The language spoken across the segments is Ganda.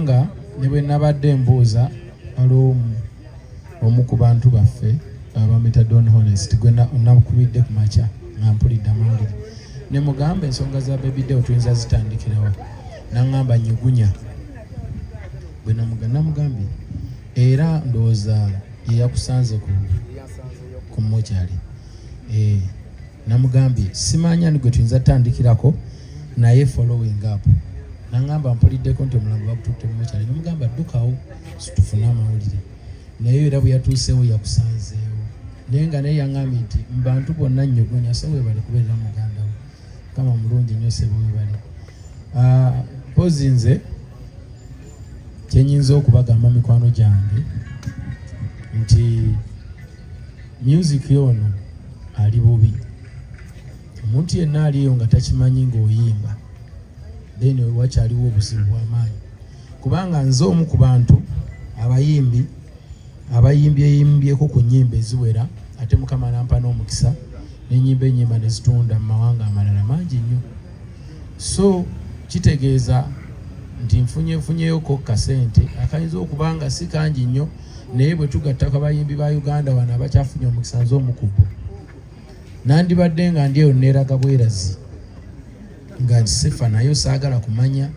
Kubanga ne bwe nabadde mbuuza, waliwo omu ku bantu baffe abamuyita Don Honest, gwe nakubidde ku makya nga mpulidde amawulire, ne mugamba ensonga za Baby Deo tuyinza zitandikirawa, naŋŋamba nyugunya. Bwe namugambye, era ndowooza yeyakusanze ku mokyali. Namugambye simanya ni gwe tuyinza tutandikirako, naye following up naŋŋamba mpuliddeko nti omulambo bagututte mu mokyali. Namugamba ddukawo tufune amawulire, naye era bwe yatuuseewo yakusanzeewo, naye nga naye yaŋŋambye nti mu bantu bonna nnyugunya. So weebale kubeerera muganda we. Kama mulungi nnyo, sebo, weebale. Mpozi nze kyenyinza okubagamba, mikwano gyange, nti music ono ali bubi. Omuntu yenna aliyo nga takimanyi ng'oyimba, then wakyaliwo obuzibu bw'amaanyi, kubanga nze omu ku bantu abayimbi abayimbyeyimbyeko ku nnyimba eziwera, ate Mukama nampa n'omukisa n'ennyimba ennyimba ne zitunda mu mawanga amalala mangi nnyo. So kitegeeza nti nfunyefunyeyoko kasente akayinza okuba nga si kangi nnyo, naye bwe tugattako abayimbi ba Uganda wano abakyafunye omukisa, nze omu ku bo. Nandibadde nga ndi eyo neeraga bwerazi nga sifa nayo, saagala kumanya,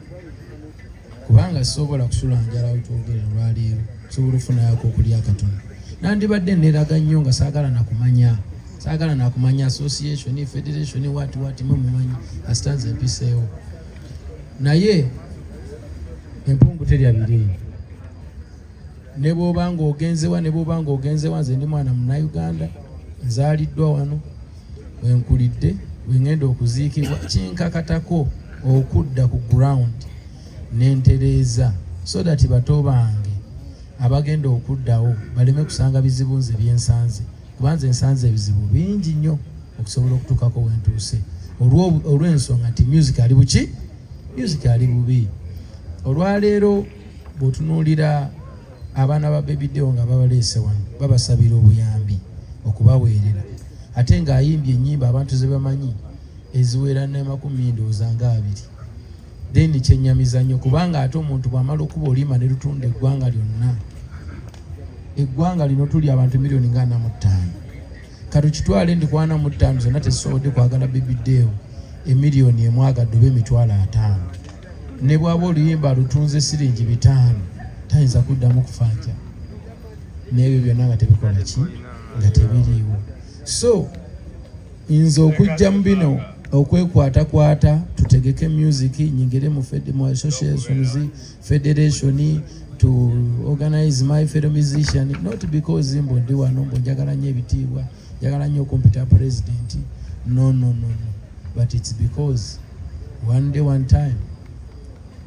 kubanga sisobola kusula njala. Wetwogera olwaleero sobola ofunayako okulya akatono. Nandibadde neeraga nnyo nga saagala nakumanya, saagala nakumanya association, federation, what what, mwe mumanyi asitanze empiseewo. Naye empungu terya biri. Ne bw'oba ng'ogenzewa, ne bw'oba ng'ogenzewa, nze ndi mwana Munnayuganda, nzaaliddwa wano, wenkulidde, wengenda okuziikibwa. Kinkakatako okudda ku ground nentereeza so that bato bange abagenda okuddawo baleme kusanga bizibu nze byensanze, kuba nze nsanze ebizibu bingi nnyo okusobola okutuukako wentuuse, olw'ensonga nti music ali buki, music ali bubi. Olwaleero bw'otunuulira abaana ba Baby Deo nga babaleese wano, babasabira obuyambi okubaweerera, ate ng'ayimbye ennyimba abantu ze bamanyi eziwera n'amakumi ndowooza nga abiri, then kyenyamiza nnyo, kubanga ate omuntu bw'amala okuba oluyimba ne lutunda eggwanga lyonna. Eggwanga lino tuli abantu miliyoni nga 45. Katukitwale ndi ku 45 zonna tezisobodde kwagala Baby Deo, emiliyoni 1 agadde oba 50,000, ne bw'aba oluyimba lutunze siringi 500, tayinza kuddamu kufanja n'ebyo byonna nga tebikola ki, nga tebiriiwo. So nze okujja mu bino okwekwatakwata tutegeke music, nyingire mu associations, federation, to organize my fellow musician, not because mbu ndi wano mbu njagala nnyo ebitiibwa, njagala nnyo okumpita president. No, no, no, no, but it's because one day, one time,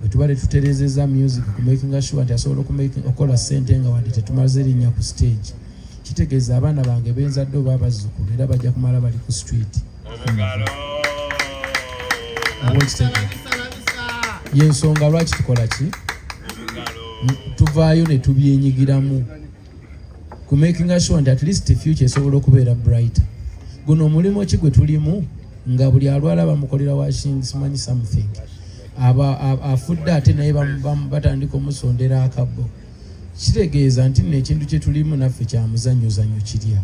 bwe tuba tetutereezezza music ku making sure nti asobola okukola ssente nga wadde tetumaze erinnya ku stage, kitegeeza abaana bange benzadde oba abazzukulu era bajja kumala bali ku street. Oba okitegeera yensonga lwaki tukola ki, tuvaayo ne tubyenyigiramu ku making sure nti at least future esobola okubeera brighter. Guno omulimu ki gwe tulimu nga buli alwala bamukolera washing, simanyi something, aba afudde ate naye batandika omusondera akabbo? Kitegeeza nti nno ekintu kye tulimu naffe kya muzannyozannyo kirya.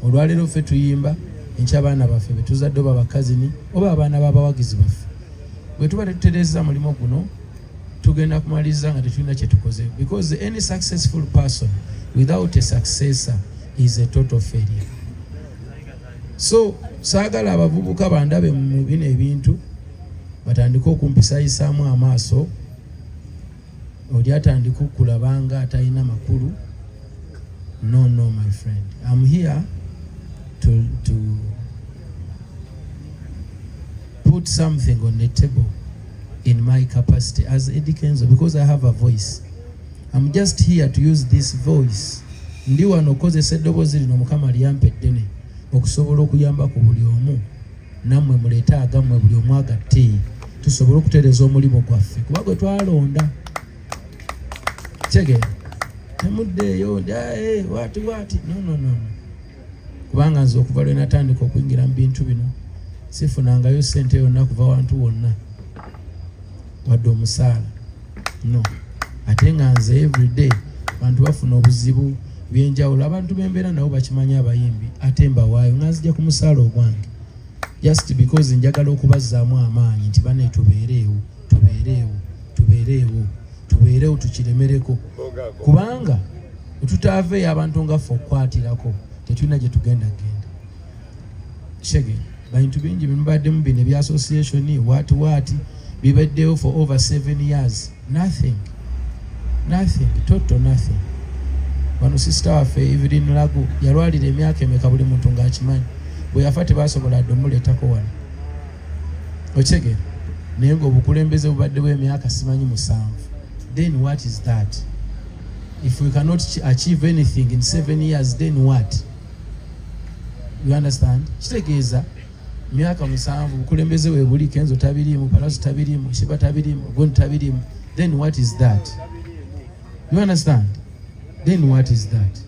Olwaleero ffe tuyimba, enkya abaana baffe betuzadde oba bakazini oba abaana b'abawagizi baffe. Bwe tuba tetutereeza mulimu guno, tugenda kumaliriza nga tetulina kye tukoze, because any successful person without a successor is a total failure. So saagala abavubuka bandabe mu bino ebintu batandike okumpisayisaamu amaaso, oli atandika okulaba nga atalina makulu. No, no, my friend, I'm here to put something on the table in my capacity as Eddie Kenzo, because I have a voice. I'm just here to use this voice. Ndi wano okozesa eddoboozi lino Mukama lyampa eddene okusobola okuyamba ku buli omu. Nammwe muleete agammwe, buli omu agatte, tusobole okutereeza omulimu gwaffe, kuba gwe twalonda. Kitegeera temuddeeyo ndi waati waati. No, no, no, no. Kubanga nze okuva lwe natandika okuyingira mu bintu bino, sifunangayo ssente yonna kuva wantu wonna, wadde omusaala. No, Ate nga nze everyday bantu bafuna obuzibu byenjawulo, abantu bembeera nabo bakimanyi, abayimbi, ate mbawaayo nga nzija ku musaala ogwange just because njagala okubazzaamu amaanyi nti bane tubeereewo, tubeereewo, tubeereewo, tubeerewo, tukiremereko, kubanga wetutaaveeyo abantu nga ffe okukwatirako tetulina gye tugenda genda. Shege bintu bingi bimubaddemu bino ebya association, what what, bibaddewo for over 7 years, nothing, nothing, total nothing. Wano sister waffe Evelyn Lagu yalwalira emyaka emeka, buli muntu ng'akimanyi. Bwe yafa tebasobola dde omuleetako wano, okitegeera? Naye ng'obukulembeze bubaddewo emyaka simanyi 7. Then what is that? If we cannot achieve anything in 7 years, then what? You understand? Kitegeeza myaka 7 bukulembeze bwe buli, Kenzo tabiriimu, Palaso tabiriimu, Sheebah tabiriimu, gondi tabiriimu. Then what is that? You understand? Then what is that?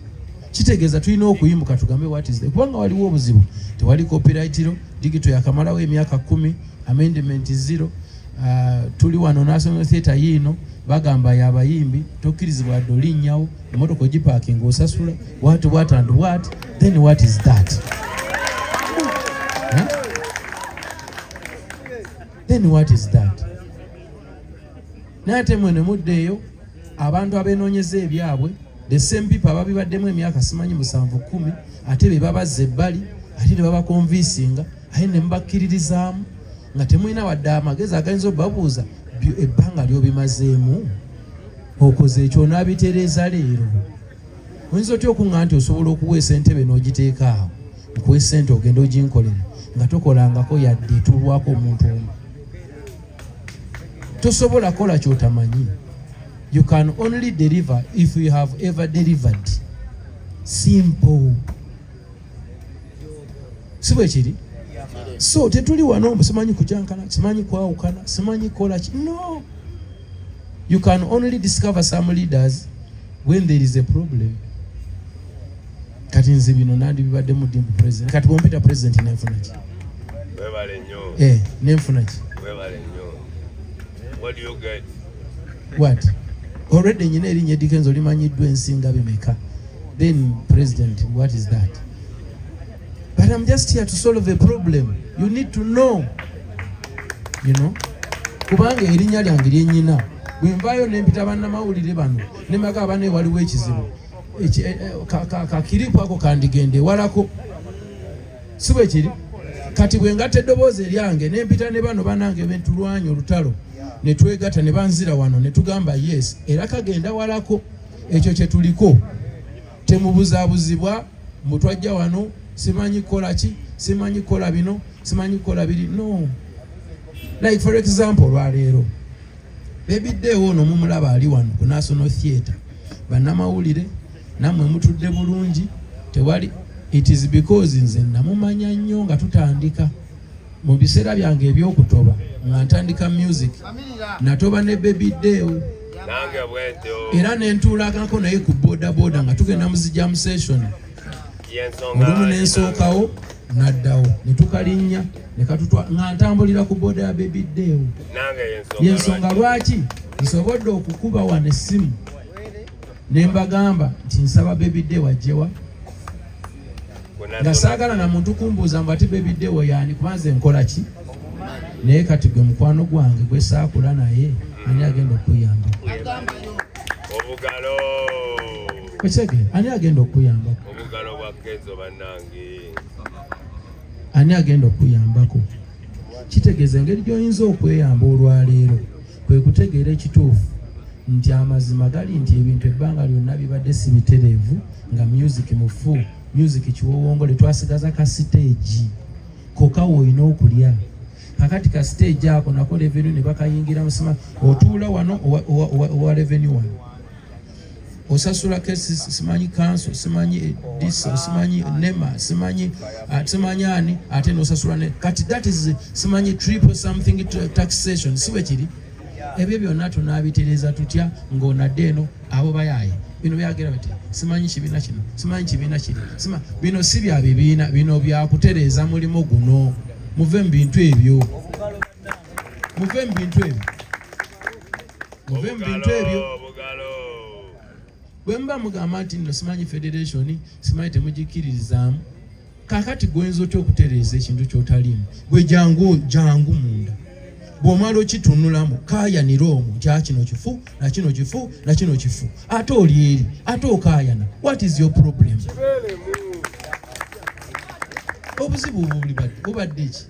Kitegeeza tulina okuyimuka tugambe what is that, kubanga waliwo obuzibu. Tewali copyright law, digital yakamalawo emyaka 10, amendment zero. Tuli wano National Theatre yiino bagamba yabayimbi, tokkirizibwa dde olinnyawo emotoka ogipaakinga osasula, what what and what. Then what is that? Huh? Then what is that? Naye ate mwe ne muddeeyo abantu abenoonyeza ebyabwe, the same people ababibaddemu emyaka simanyi 7, 10, ate be babazza ebbali, ate ne babaconvincinga, ate ne mubakkiririzaamu nga temulina wadde amagezi agayinza obabuuza ebbanga ly'obimazeemu okoze ekyo onaabitereeza leero. Oyinza otya okuŋŋa nti osobola okuweesa entebe n'ogiteeka awo, nkuwa essente ogenda oginkolera, nga tokolangako yadde etuulwako omuntu omu? Tosobola kola kyotamanyi. You can only deliver if you have ever delivered. Simple, si bwe kiri? So tetuli wano mbu simanyi kukyankana, simanyi kwawukana, simanyi kola ki. No, you can only discover some leaders when there is a problem. Kati nze bino nandibibadde dimbu president. Kati bwompita president nenfuna ki? Webale nnyo. Eh, nenfuna ki? Webale nnyo. What do you get? What? Already nyina erinnya Eddy Kenzo limanyiddwa ensinga bimeka. Then president, what is that? But I'm just here to solve a problem. You need to know, kubanga erinnya lyange lyenyina. Bwe nvaayo nempita bannamawulire bano nemaga bane, waliwo ekizibu. Kakiripu ako kandigende ewalako, si bwe kiri? Kati bwe ngatta eddoboozi eryange nempita ne bano banange bentulwanya olutalo ne twegatta ne banzira wano ne tugamba yes, era kagenda walako. Ekyo kye tuliko, temubuzaabuzibwa mutwajja wano simanyi kukola ki, simanyi kukola bino, simanyi kukola biri. No, like for example, olwaleero bebiddeewo ono mumulaba ali wano ku National Theatre, bannamawulire nammwe mutudde bulungi, tewali. It is because nze namumanya nnyo nga tutandika mu biseera byange ebyokutoba, nga ntandika music, natoba ne Baby Deo. Nange bwentyo. Era nentuulakako naye ku boda boda nga tugenda mu jam session. Yensonga. Olumu nensookawo naddawo ne tukalinnya ne katutwa nga ntambulira ku boda ya Baby Deo. Nange yensonga. Yensonga lwaki nsobodde okukuba wano essimu ne mbagamba nti nsaba Baby Deo ajjewa, nga saagala na muntu kumbuuza mbu ate Baby Deo yaani, kuba nze nkola ki. Naye kati gwe mukwano gwange gwe saakula naye, ani agenda okuyamba? Obugalo. Okitegeera? Ani agenda okuyambako? Obugalo bwa Kenzo bannange. Ani agenda okuyambako? Kitegeeza engeri gy'oyinza okweyamba olwaleero kwe kutegeera ekituufu nti amazima gali nti ebintu ebbanga lyonna bibadde si bitereevu, nga music mufu, music kiwowongole. Twasigaza ka stage kokka woolina okulya. Kakati ka stage ako nako revenue ne bakayingira musima. Otuula wano owa revenue wano osasula kesi, simanyi council, simanyi diso, simanyi nema, simanyi simanyi ani, ate nosasula ne kati that is simanyi triple something taxation, si bwe kiri? Ebyo byonna tunaabitereeza tutya ng'onadde eno abo bayaaye bino byagera bati simanyi kibiina kino, simanyi kibiina kiri, bino si bya bibiina, bino byakutereeza mulimu guno. Muve mu bintu ebyo, muve mu bintu ebyo, muve mu bintu ebyo. Obugalo. Bwe muba mugamba nti nno simanyi federation, simanyi temugikkiririzaamu, kakati gwenza otya okutereeza ekintu ky'otaliimu? Gwe jangu, jangu munda, bw'omala okitunulamu kaayanira omwo kya kino kifu na kino kifu na kino kifu, ate oli eri ate okaayana. What is your problem? Obuzibu bubadde ki?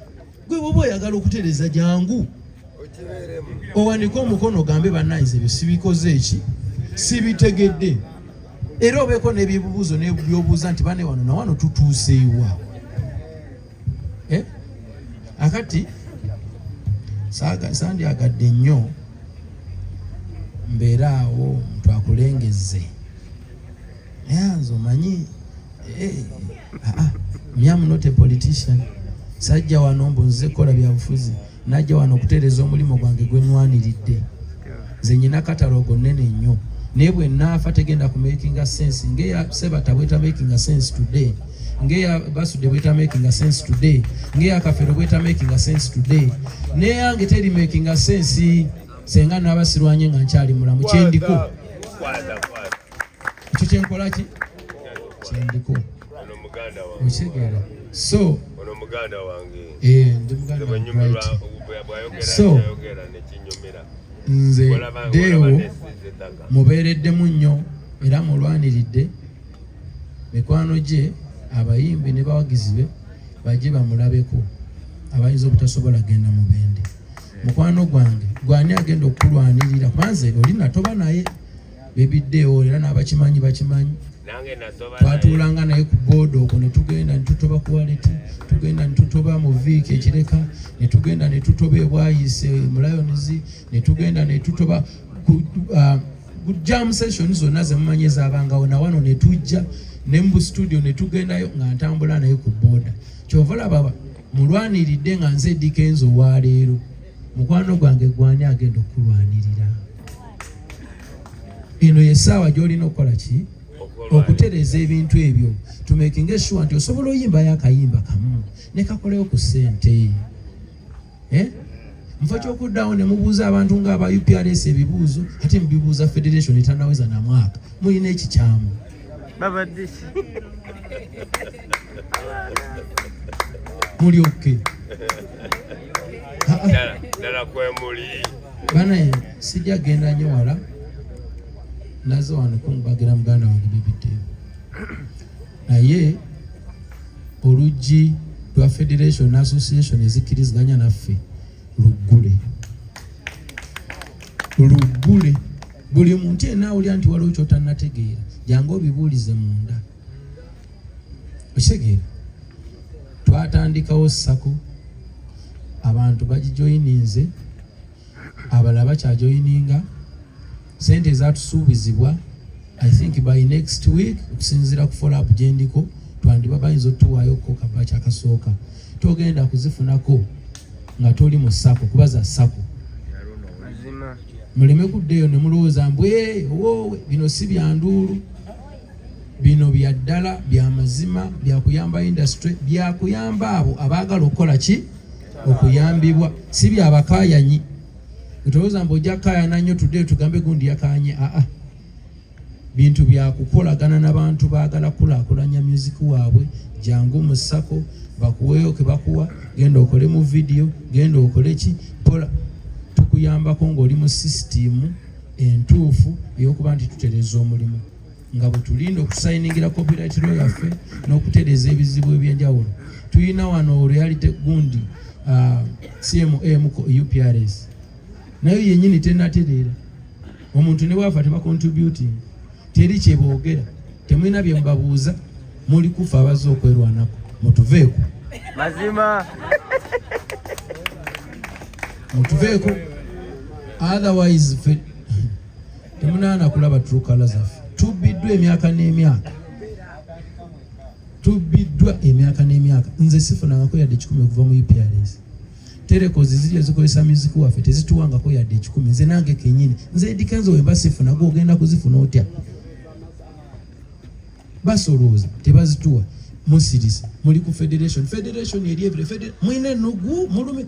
Gwe bwoba oyagala okutereeza jangu owanike omukono ogambe bannange ebyo sibikoze eki sibitegedde, era obeeko n'ebibuuzo n'ebyobuuza nti bane wano na wano tutuuseewa. Eh? Akati sandyagadde nnyo mbeere awo omuntu akulengezze, naye nze omanyi, eh, ah, ah, me am not a politician. Sajja wano mbu nze kukola byabufuzi, najja wano okutereeza omulimu gwange gwe nwaniridde. Nze nyina catalogue nnene nnyo, naye bwe naafa tegenda ku makinga sense ng'eya Sebata bweta makinga sense today, ng'eya Basudde bweta makinga sense today, ng'eya Kafero bweta makinga sense today, neyange teri makinga sense senga naaba sirwanye nga nkyali mulamu. Kyendiko ekyo kyenkola ki kyendiko, okitegeera? So ono muganda wange, eh, ndi muganda. So nze Deo mubeereddemu nnyo era mulwaniridde. Mikwano gye abayimbi ne bawagizi be bajje bamulabeko, abayinza obutasobola genda Mubende. Mukwano gwange, gwani agenda okukulwanirira? Kubanze oli natoba naye bebiddeewo, era n'abakimanyi bakimanyi. Twatuulanga naye ku booda okwo ne tugenda ne tutoba ku waleti, tugenda ne tutoba mu viiki ekireka, ne tugenda ne tutoba ebwayise mu Lions, ne tugenda ne tutoba ku jam session zonna zemumanyi ezabangawo, na wano ne tujja ne mu studio ne tugendayo nga ntambula naye ku booda. Kyova olaba mulwaniridde nga nze Eddy Kenzo owaleero. Mukwano gwange, gwani agenda okukulwanirira? Eno yessaawa gy'olina okukola ki? Okutereeza ebintu ebyo, tumakinge sure nti osobola oyimbayo akayimba kamu ne kakolewo ku ssente, eh? Nfa kyokuddawo ne mubuuza abantu ng'aba UPRS ebibuuzo, ate mubibuuza federation etanaweza na mwaka. Mulina ekikyamu. Muli okay? Ddala kwemuli. Banaye, sijja genda nnyo wala, naze wano kunbagira muganda wange bibiddeyo, naye oluggi lwa federation association ezikkiriziganya naffe luggule, luggule. Buli muntu yenna awulira nti waliwo kyotannategeera, jangu obibuulize munda, okitegeera? Twatandikawo SACCO, abantu bagijoyininze, abalala bakyajoyininga. Sente ezatusuubizibwa, I think by next week, okusinziira ku follow up gyendiko, twandiba bayinza otuwaayoko kabaaki akasooka. Togenda kuzifunako nga toli mu SACCO, kuba za SACCO. Muleme kuddeeyo ne mulowooza mbu owoowe. Bino si bya nduulu, bino bya ddala, bya mazima, byakuyamba industry, byakuyamba abo abaagala okukola ki? Okuyambibwa. Si byabakaayanyi. Otolowooza mbu ojja kukaayana nnyo, tuddeeyo tugambe gundi yakaanye. Aa, bintu byakukolagana n'abantu baagala kulaakulanya music waabwe. Jangu mu SACCO bakuweeyo ke bakuwa, genda okole mu vidiyo, genda okole ki pola, tukuyambako ng'oli mu sisitimu entuufu ey'okuba nti tutereeza omulimu nga bwe tulinda okusayiningira copyright law yaffe n'okutereeza ebizibu ebyenjawulo. Tulina wano reality gundi, CMA mu UPRS nayo yennyini tenatereera. Omuntu ne bwafa tebacontributing, teri kyeboogera, temulina bye mubabuuza. Muli kufa abazze okwerwanako, mutuveeko. Mazima. Mutuveeko, otherwise fe temunaana kulaba true colour zaffe. Tubbiddwa emyaka n'emyaka, tubbiddwa emyaka n'emyaka. Nze sifunangako yadde 100 okuva mu UPRS. Teleco's ziri ezikozesa music waffe tezituwangako yadde 100. Nze nange kenyini, nze Eddy Kenzo, wemba sifuna, gwe ogenda kuzifuna otya? Basolooza tebazituwa. Musirise muli ku federation, federation eri ebire, mulina ennugu mulume.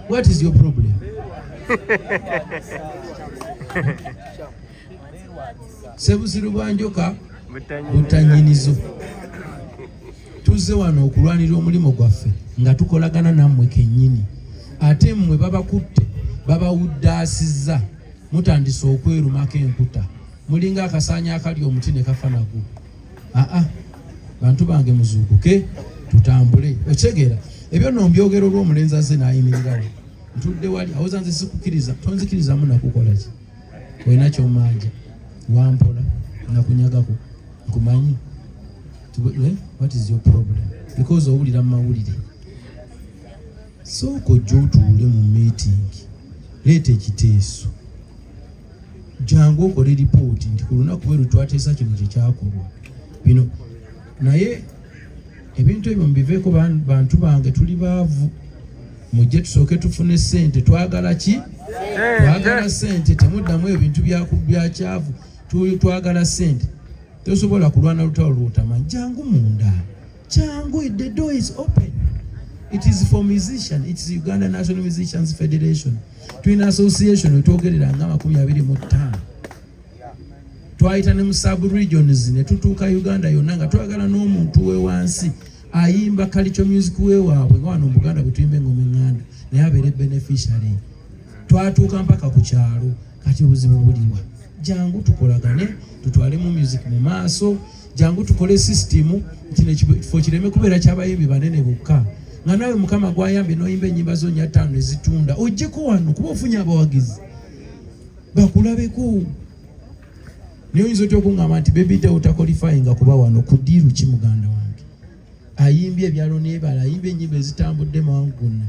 What is your problem? Sebusiru bwa njoka butanyinizo. Tuzze wano okulwanirira omulimu gwaffe nga tukolagana nammwe kennyini, ate mmwe babakutte babawuddaasizza, mutandise okwerumako enkuta, mulinga akasaanyi akali omuti ne kafa nagwo. Aa, bantu bange, muzuukuke tutambule. Okitegeera? Ebyo nno mbyogera olw'omulenzi azze n'ayimirirawo, ntudde wali awoza nze sikukkiriza, tonzikirizamu nakukola ki? Olina kyomanja, wampola nakunyagako, nkumanyi. What is your problem? Because owulira mu mawulire. Sooka ojja otuule mu meeting, leeta ekiteeso, jangu okole ripooti nti ku lunaku bweru twateesa kino kyekyakolwa bino. Naye ebintu ebyo mubiveeko. Bantu bange, tuli baavu, mujje tusooke tufune sente. Twagala ki? Twagala sente. Temuddamu ebintu byakyavu. Twagala sente. Tosobola kulwana lutalo lwotamanyi. Jangu munda, jangu, the door is open. It is for musician, it is Uganda National Musicians Federation. Tulina association wetwogerera nga 25. Twayita ne mu sub regions ne tutuuka Uganda yonna, nga twagala n'omuntu we wansi ayimba culture music we waabwe, nga wano mu Buganda bwe tuyimba engoma eŋŋanda, naye abeere beneficiary. Twatuuka mpaka ku kyalo. Kati obuzibu buliwa? Jangu tukolagane, tutwalemu music mu maaso. Jangu tukole system kino ekifo kireme kubeera kyabayimbi banene bokka, nga naawe Mukama gwayambye n'oyimba ennyimba zo nnya ttaano ezitunda, ojjeko wano kuba ofunye abawagizi bakulabeko. Naye oyinza otya okuŋŋamba nti Baby Deo taqualifyinga kuba wano? Ku deal ki, muganda wange? Ayimbye ebyalo n'ebala, ayimbye ennyimba ezitambudde mawanga gonna,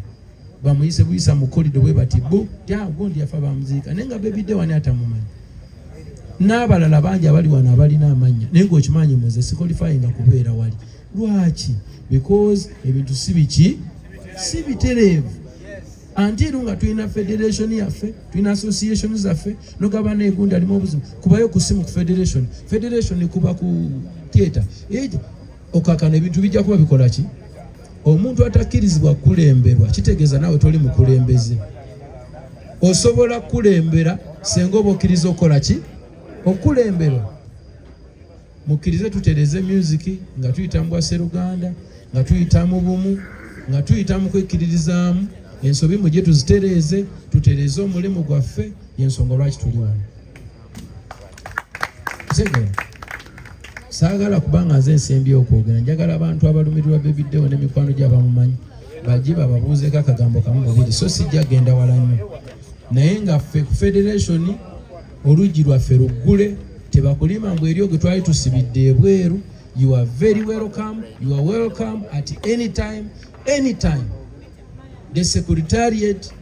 bamuyise buyisa mu kolido bwe bati bu gundi yafa bamuziika, naye nga Baby Deo wani atamumanyi, n'abalala bangi abali wano abalina amannya, naye ng'okimanyi muze siqualifyinga kubeera wali. Lwaki? Because ebintu si biki, si bitereevu. Anti era nga tulina federation yaffe, tulina association zaffe, nogaba negundi alimu obuzibu, kubayo ku simu ku federation, federation kuba ku theatre, okakana ebintu bijja kuba bikola ki. Omuntu atakkirizibwa kukulemberwa kitegeeza naawe toli mukulembeze. Osobola kukulembera senga oba okkiriza okukola ki? Okukulemberwa. Mukkirize tutereze music nga tuyita mu bwaseruganda, nga tuyita mu bumu, nga tuyita mu kwekkiririzaamu. Ensobi mujye tuzitereeze, tutereeze omulimu gwaffe. Yensonga lwaki tuli wano. Kitegeera? Saagala kubanga nze nsembye okwogera. Njagala abantu abalumirirwa Baby Deo n'emikwano gy'abamumanyi bajje bababuuzeeko akagambo kamu bubiri, so sijja genda wala nnyo. Naye nga ffe ku federation oluggi lwaffe luggule, tebakulima mbu eryo gwe twali tusibidde ebweru. You are very welcome, you are welcome at any time, any time. The secretariat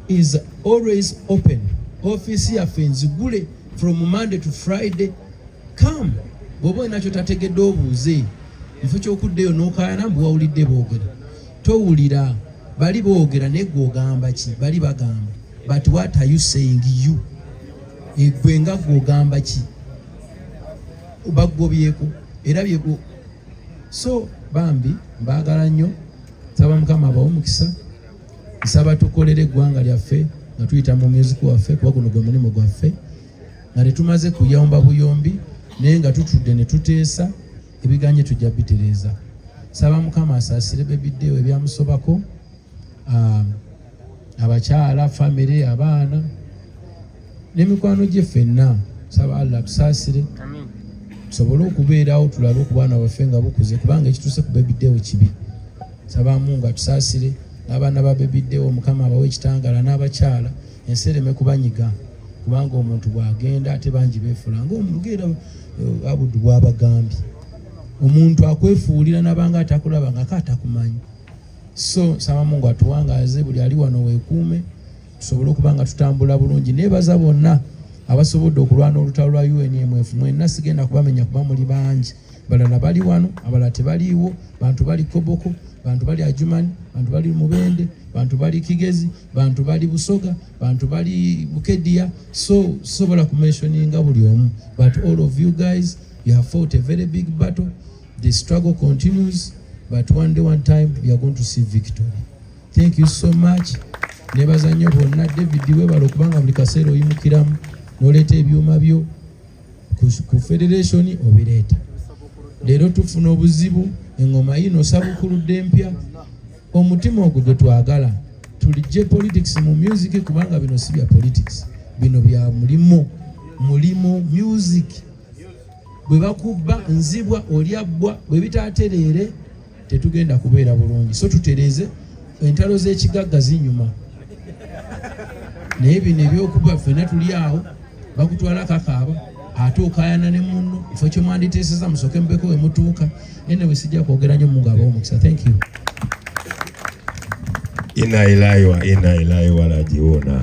is always open. Office yaffe nzigule from Monday to Friday. Come, bw'oba olina kyotategedde obuuze, kifo kyokuddeyo n'okaayana mbu wawulidde boogera. Towulira bali boogera, naye gwe ogamba ki? Bali bagamba, but what are you saying? You, gwe nga gwe ogamba ki? Bagobyeko era bye. So bambi mbaagala nnyo, nsaba Mukama abawe omukisa. Nsaba tukolere eggwanga lyaffe nga tuyita mu music waffe, kuba guno gwe mulimu gwaffe, nga tetumaze kuyomba buyombi, naye nga tutudde ne tuteesa, ebiganye tujja bitereeza. Saba Mukama asaasire Baby Deo ebyamusobako, abakyala, famire, abaana n'emikwano gye ffenna. Saba Allah atusaasire tusobole okubeerawo tulabe okubaana baffe nga bukuze, kubanga ekituuse ku Baby Deo kibi. Saba Mungu atusaasire n'abaana ba Baby Deo, Mukama abawe ekitangala, n'abakyala, ensi ereme kubanyiga, kubanga omuntu bw'agenda ate bangi beefula ngaomugeera. Abudu bw'abagambye, omuntu akwefuulira nabanga atakulaba ngako atakumanyi. So nsaba Mungu atuwangaaze. Buli ali wano weekuume, tusobole okuba nga tutambula bulungi. Neebaza bonna abasobodde okulwana olutalo lwa UNMF. Mwenna sigenda kubamenya kuba muli bangi, balala bali wano, abalala tebaliiwo. Bantu bali Koboko, bantu bali Adjumani, bantu bali Mubende, bantu bali Kigezi, bantu bali Busoga, bantu bali Bukedia. So sobola kumentioninga buli omu, but all of you guys, you have fought a very big battle. The struggle continues, but one day, one time, we are going to see victory. Thank you so much. Nebaza nnyo bonna. David, webala okubanga buli kaseera oyimukiramu n'oleeta ebyuma byo. Ku federation obireeta. Leero tufuna obuzibu, engoma yino osabukuludde empya. Omutima ogwo gwe twagala, tulijje politics mu music, kubanga bino si bya politics, bino bya mulimu, mulimu music. Bwe bakubba nzibwa olyabbwa, bwe bitaatereere tetugenda kubeera bulungi. So tutereeze entalo z'ekigagga zinyuma, naye bino ebyokuba ffenna tuli awo, bakutwala kakaaba ate okayana ne munno, ifo kyemwanditeeseza musooke mubeko we mutuuka. Anyway, sijja kwogera nnyo. Mungu abawe omukisa. Thank you. Inna ilaihi wa inna ilaihi rajiuna.